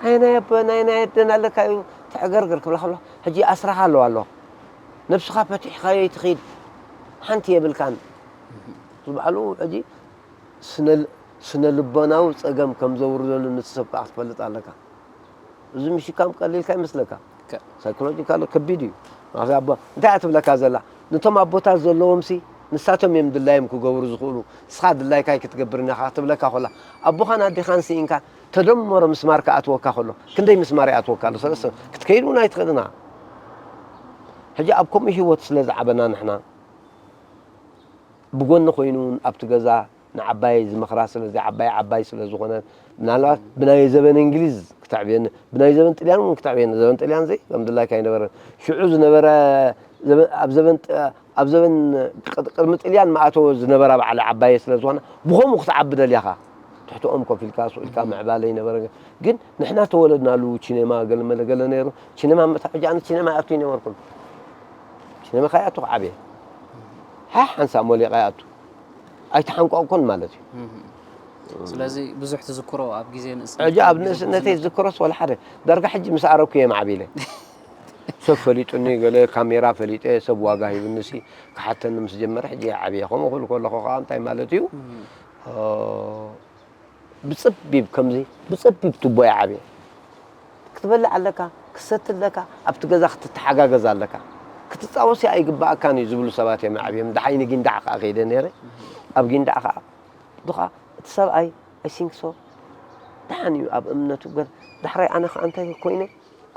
ኣይ ናይ ኣቦ ናይ ናይ ኣደን ኣለካ እዩ ትዕገርግር ክብላ ከሎ ሕጂ ኣስራኻ ኣለዋ ኣሎ ነብስኻ ፈቲሕካዮ ይትኺድ ሓንቲ የብልካን ዝበዓሉ ሕጂ ስነ ልቦናዊ ጸገም ከም ዘውርደሉ ንትሰብ ከዓ ክትፈልጥ ኣለካ። እዚ ምሽካም ቀሊልካ ይመስለካ። ሳይኮሎጂካል ከቢድ እዩ። ምክንያቱ ኣቦ እንታይ እያ ትብለካ ዘላ? ነቶም ኣቦታት ዘለዎም ሲ ንሳቶም እዮም ድላዮም ክገብሩ ዝኽእሉ። ንስኻ ድላይካ ክትገብር ኢኻ ትብለካ ኮላ ኣቦኻን ኣዴኻን ስኢንካ ተደመሮ ምስማር ክኣትወካ ከሎ ክንደይ ምስማር ይኣትወካ ኣሎ? ሰለስተ ክትከይድ እውን ኣይትኽእልን ኢኻ። ሕጂ ኣብ ከምኡ ህይወት ስለ ዝዓበና ንሕና ብጎኒ ኮይኑ እውን ኣብቲ ገዛ ንዓባየይ ዝመኽራ ስለዚ ዓባይ ዓባይ ስለ ዝኾነ ምናልባት ብናይ ዘበን እንግሊዝ ክተዕብየኒ ብናይ ዘበን ጥልያን እውን ክተዕብየኒ ዘበን ጥልያን ዘይ ከም ድላይካ ኣይነበረን ሽዑ ዝነበረ ኣብ ዘበን ኣብ ዘበን ቅድሚ ጥልያን ማእተወ ዝነበራ በዓል ዓባየ ስለ ዝኾነ ብኸምኡ ክትዓቢ ደልያኻ ትሕትኦም ኮፍ ኢልካ ስቕ ኢልካ ምዕባለ ይነበረ ግን ንሕና ተወለድናሉ ቺኔማ ገለመለ ገለ ነይሩ ቺኔማ ምእታ ሕጂ ኣነ ቺኔማ ኣቱ ይነበርኩን ቺኔማ ካይኣቱ ክዓብየ ሓ ሓንሳ ሞሊቐ ይኣቱ ኣይተሓንቋቕኩን ማለት እዩ ስለዚ ብዙሕ ትዝክሮ ኣብ ግዜ ንእስ ሕጂ ኣብ ንእስነተይ ዝዝክሮስ ወላ ሓደ ዳርጋ ሕጂ ምስ ኣረኩ እየ ማዕቢለ ሰብ ፈሊጡኒ ገለ ካሜራ ፈሊጠ ሰብ ዋጋ ሂብኒ ሲ ክሓተኒ ምስ ጀመረ ሕጂ እየ ዓብየ ከምኡ ክብል ከለኹ ከዓ እንታይ ማለት እዩ ብፀቢብ ከምዚ ብፀቢብ ቱቦ እየ ዓብየ ክትበልዕ ኣለካ ክትሰቲ ኣለካ ኣብቲ ገዛ ክትተሓጋገዝ ኣለካ ክትፃወሲ ኣይግባኣካን እዩ ዝብሉ ሰባት እዮም ዓብዮም ደሓይ ንጊንዳዕ ከዓ ከይደ ነይረ ኣብ ጊንዳዕ ከዓ ብኻ እቲ ሰብኣይ ኣይሲንክሶ ደሓን እዩ ኣብ እምነቱ ገር ዳሕራይ ኣነ ከዓ እንታይ ኮይነ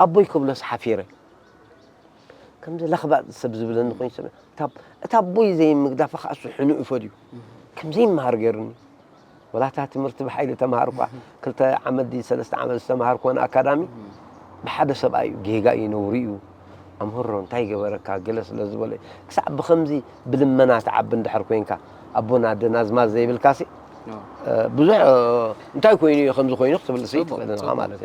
ኣቦይ ክብሎስ ሓፊረ ከምዚ ለኽባጥ ሰብ ዝብለኒ ኮይኑ ሰብ እታ ኣቦይ ዘይምግዳፋ ከዓ እሱ ሕኑኡ ፈድዩ ከም ዘይመሃር ገይሩኒ ወላታ ትምህርቲ ብሓይሊ ተምሃርኳ ክልተ ዓመት ድዩ ሰለስተ ዓመት ዝተምሃርኩወን ኣካዳሚ ብሓደ ሰብኣይ እዩ ጌጋ እዩ ነውሪ እዩ ኣምህሮ እንታይ ገበረካ ገለ ስለ ዝበለ ክሳዕ ብከምዚ ብልመና ትዓቢ እንድሕር ኮይንካ ኣቦን ኣደን ኣዝማድ ዘይብልካሲ ብዙሕ እንታይ ኮይኑ እዩ ከምዚ ኮይኑ ክትብል ሲ ትኽእል ኢኻ ማለት እዩ